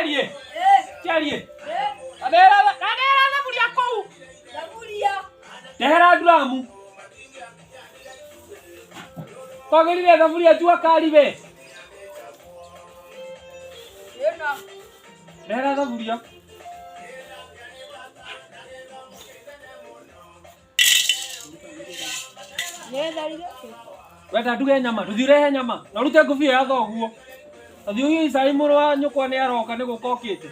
Kĩarie. Kĩarie. Ndehera ndehera thaburia kũu. Thaburia. Ndehera nduramu. Kwagĩrire thaburia jua kali we. Ĩno. Ndehera thaburia. Wenda nduge nyama, ndũthiĩ ũrehe nyama na ũrute ngũbia ya thoguo. Tondũ ũyũ Isai mũrũ wa nyũkwa nĩ aroka nĩ gũka okĩte.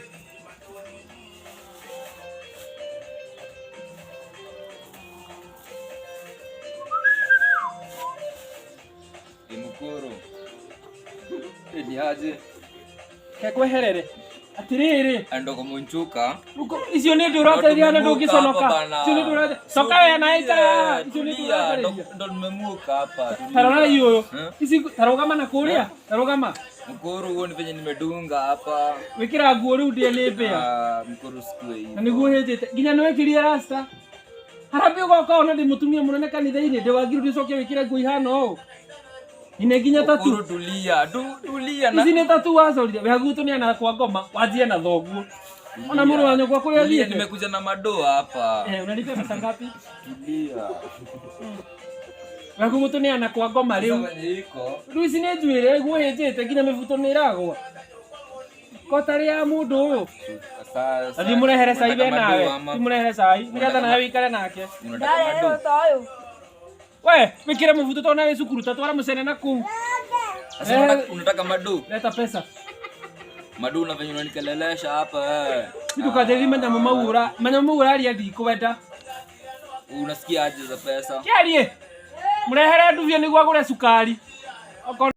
Mukuru. Ni aje? Kekweherere. Atiriri. Ando kumunchuka. Icio nĩ ndũ ũrateithia na ndũngĩconoka. Icio nĩ ndũ ũrateithia. Coka we na ikara. Icio nĩ ndũ ũrateithia. Ndo nimemuka hapa. Ta rora ũyũ. Ici ta rũgama na kũrĩa. Ta rũgama. Mukuru huo ni venye nimedunga hapa. Wĩkĩra nguo rĩu ndĩe nĩ mbĩa. Ah, mukuru sikue Na nĩguo hĩnjĩte. Nginya nĩ wekĩrire rasta. Harambĩ ũgoka ona ndĩ mũtumia mũnene kanitha-inĩ ndĩ wangirwo ndĩcoke wĩkĩre nguo ihana ũũ. Ine nginya tatu. Mukuru tulia. Tulia na. Ici nĩ tatu wacorire. We hakuhĩ tũneana kwa ngoma wanjie na thoguo. Ona mũrũ wa nyũkwa kũrĩa Tulia, athiĩte. nimekuja na madoa hapa. Eh, unanipa pesa ngapi? Tulia. We hakuhĩ tũneana kwa ngoma rĩu. Sasa venye iko. Rĩu ici nĩ njuĩrĩ guo hĩnjĩte nginya mĩbuto nĩ ĩragwa. Kota rĩa mũndũ ũyũ. Sasa Athiĩ mũrehere cai we unataka nawe. madoa ama- Thiĩ mũrehere cai nĩgetha nawe wĩikare nake. Unataka Ndarehwo madoa? ta ũyũ. We, wĩkĩre mũbuto tondũ nawe wĩ cukuru ta twara mũcene na kũu. Sasa unataka mado? Leta pesa. Mado na venye unanikelelesha hapa eh. Ndukanjĩrĩrie manyamũ mau ũra manyamũ mau ũraria ndikwenda. Unasikia aje za pesa? Kĩarie. Mũrehere ndubia nĩguo agũre cukari. Okorwo